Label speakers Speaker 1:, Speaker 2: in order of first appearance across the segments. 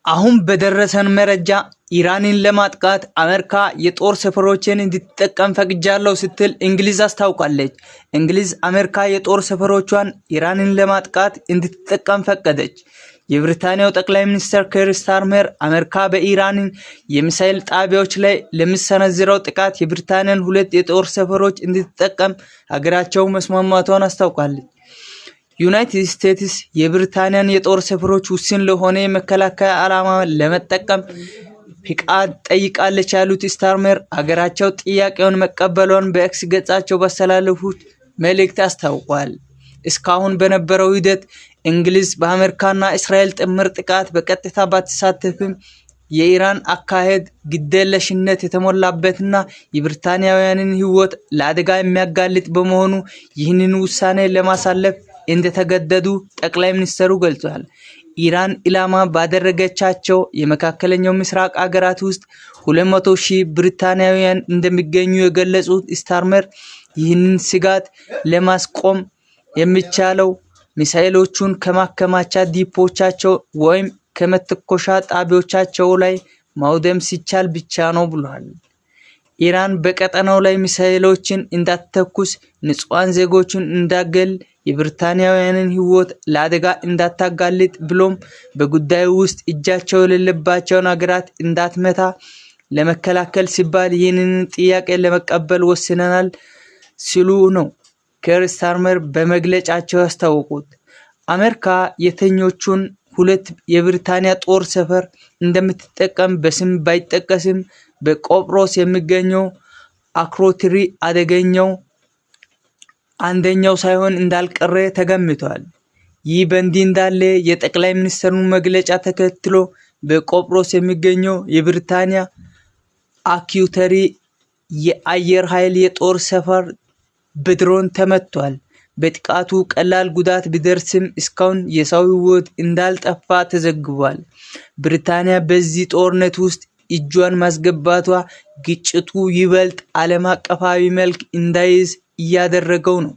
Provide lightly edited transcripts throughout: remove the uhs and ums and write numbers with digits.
Speaker 1: አሁን በደረሰን መረጃ ኢራንን ለማጥቃት አሜሪካ የጦር ሰፈሮችን እንድትጠቀም ፈቅጃለሁ ስትል እንግሊዝ አስታውቃለች። እንግሊዝ አሜሪካ የጦር ሰፈሮቿን ኢራንን ለማጥቃት እንድትጠቀም ፈቀደች። የብሪታንያው ጠቅላይ ሚኒስትር ኬር ስታርመር አሜሪካ በኢራን የሚሳኤል ጣቢያዎች ላይ ለምትሰነዝረው ጥቃት የብሪታንያን ሁለት የጦር ሰፈሮች እንድትጠቀም ሀገራቸው መስማማቷን አስታውቃለች። ዩናይትድ ስቴትስ የብሪታንያን የጦር ሰፈሮች ውስን ለሆነ የመከላከያ ዓላማ ለመጠቀም ፍቃድ ጠይቃለች ያሉት ስታርመር አገራቸው ጥያቄውን መቀበሏን በኤክስ ገጻቸው ባስተላለፉት መልእክት አስታውቋል። እስካሁን በነበረው ሂደት እንግሊዝ በአሜሪካና እስራኤል ጥምር ጥቃት በቀጥታ ባትሳተፍም የኢራን አካሄድ ግዴለሽነት የተሞላበትና የብሪታንያውያንን ሕይወት ለአደጋ የሚያጋልጥ በመሆኑ ይህንን ውሳኔ ለማሳለፍ እንደተገደዱ ጠቅላይ ሚኒስትሩ ገልጿል። ኢራን ኢላማ ባደረገቻቸው የመካከለኛው ምስራቅ አገራት ውስጥ 200 ሺህ ብሪታንያውያን እንደሚገኙ የገለጹት ስታርመር ይህንን ስጋት ለማስቆም የሚቻለው ሚሳኤሎቹን ከማከማቻ ዲፖቻቸው ወይም ከመተኮሻ ጣቢያዎቻቸው ላይ ማውደም ሲቻል ብቻ ነው ብሏል። ኢራን በቀጠናው ላይ ሚሳኤሎችን እንዳትተኩስ፣ ንጹሐን ዜጎችን እንዳገል፣ የብሪታንያውያንን ሕይወት ለአደጋ እንዳታጋልጥ ብሎም በጉዳዩ ውስጥ እጃቸው የሌለባቸውን ሀገራት እንዳትመታ ለመከላከል ሲባል ይህንን ጥያቄ ለመቀበል ወስነናል ሲሉ ነው ኬር ስታርመር በመግለጫቸው ያስታወቁት። አሜሪካ የትኞቹን ሁለት የብሪታንያ ጦር ሰፈር እንደምትጠቀም በስም ባይጠቀስም በቆጵሮስ የሚገኘው አክሮቲሪ አደገኛው አንደኛው ሳይሆን እንዳልቀረ ተገምቷል። ይህ በእንዲህ እንዳለ የጠቅላይ ሚኒስትሩን መግለጫ ተከትሎ በቆጵሮስ የሚገኘው የብሪታንያ አኪውተሪ የአየር ኃይል የጦር ሰፈር በድሮን ተመቷል። በጥቃቱ ቀላል ጉዳት ቢደርስም እስካሁን የሰው ሕይወት እንዳልጠፋ ተዘግቧል። ብሪታንያ በዚህ ጦርነት ውስጥ እጇን ማስገባቷ ግጭቱ ይበልጥ ዓለም አቀፋዊ መልክ እንዳይዝ እያደረገው ነው።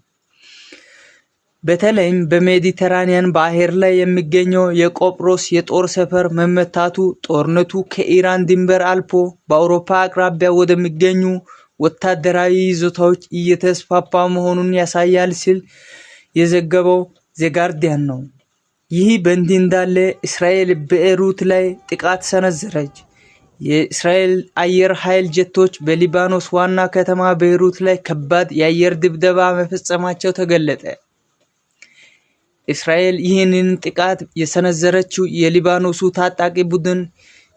Speaker 1: በተለይም በሜዲተራኒያን ባህር ላይ የሚገኘው የቆጵሮስ የጦር ሰፈር መመታቱ ጦርነቱ ከኢራን ድንበር አልፎ በአውሮፓ አቅራቢያ ወደሚገኙ ወታደራዊ ይዞታዎች እየተስፋፋ መሆኑን ያሳያል ሲል የዘገበው ዘጋርዲያን ነው። ይህ በእንዲህ እንዳለ እስራኤል ቤይሩት ላይ ጥቃት ሰነዘረች። የእስራኤል አየር ኃይል ጀቶች በሊባኖስ ዋና ከተማ ቤይሩት ላይ ከባድ የአየር ድብደባ መፈጸማቸው ተገለጠ። እስራኤል ይህንን ጥቃት የሰነዘረችው የሊባኖሱ ታጣቂ ቡድን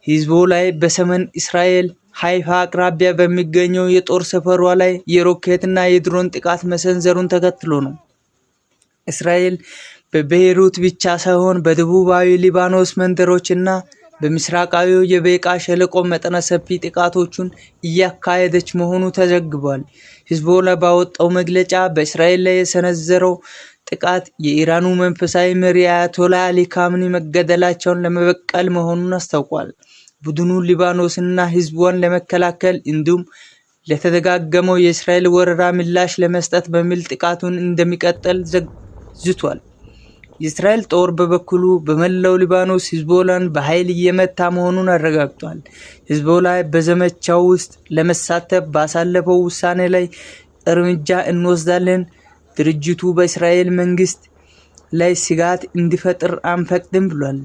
Speaker 1: ሂዝቦላ በሰሜን እስራኤል ሃይፋ አቅራቢያ በሚገኘው የጦር ሰፈሯ ላይ የሮኬትና የድሮን ጥቃት መሰንዘሩን ተከትሎ ነው። እስራኤል በቤይሩት ብቻ ሳይሆን በደቡባዊ ሊባኖስ መንደሮች እና በምስራቃዊው የቤቃ ሸለቆ መጠነ ሰፊ ጥቃቶችን እያካሄደች መሆኑ ተዘግቧል። ሂዝቦላ ባወጣው መግለጫ በእስራኤል ላይ የሰነዘረው ጥቃት የኢራኑ መንፈሳዊ መሪ አያቶላ አሊ ካሜኒ መገደላቸውን ለመበቀል መሆኑን አስታውቋል። ቡድኑ ሊባኖስንና ሕዝቧን ለመከላከል እንዲሁም ለተደጋገመው የእስራኤል ወረራ ምላሽ ለመስጠት በሚል ጥቃቱን እንደሚቀጥል ዝቷል። የእስራኤል ጦር በበኩሉ በመላው ሊባኖስ ሂዝቦላን በኃይል እየመታ መሆኑን አረጋግጧል። ሂዝቦላ በዘመቻው ውስጥ ለመሳተፍ ባሳለፈው ውሳኔ ላይ እርምጃ እንወስዳለን፣ ድርጅቱ በእስራኤል መንግስት ላይ ስጋት እንዲፈጥር አንፈቅድም ብሏል።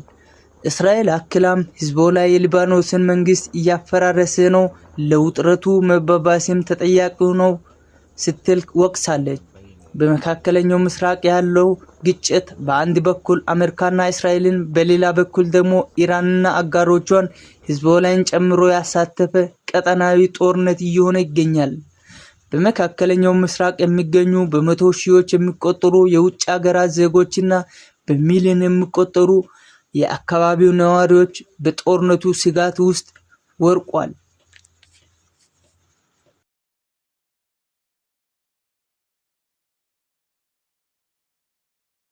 Speaker 1: እስራኤል አክላም ሂዝቦላ የሊባኖስን መንግስት እያፈራረሰ ነው፣ ለውጥረቱ መባባስም ተጠያቂው ነው ስትል ወቅሳለች። በመካከለኛው ምስራቅ ያለው ግጭት በአንድ በኩል አሜሪካና እስራኤልን በሌላ በኩል ደግሞ ኢራንና አጋሮቿን ሂዝቦላን ጨምሮ ያሳተፈ ቀጠናዊ ጦርነት እየሆነ ይገኛል። በመካከለኛው ምስራቅ የሚገኙ በመቶ ሺዎች የሚቆጠሩ የውጭ ሀገራት ዜጎችና በሚሊዮን የሚቆጠሩ የአካባቢው ነዋሪዎች በጦርነቱ ስጋት ውስጥ ወድቋል።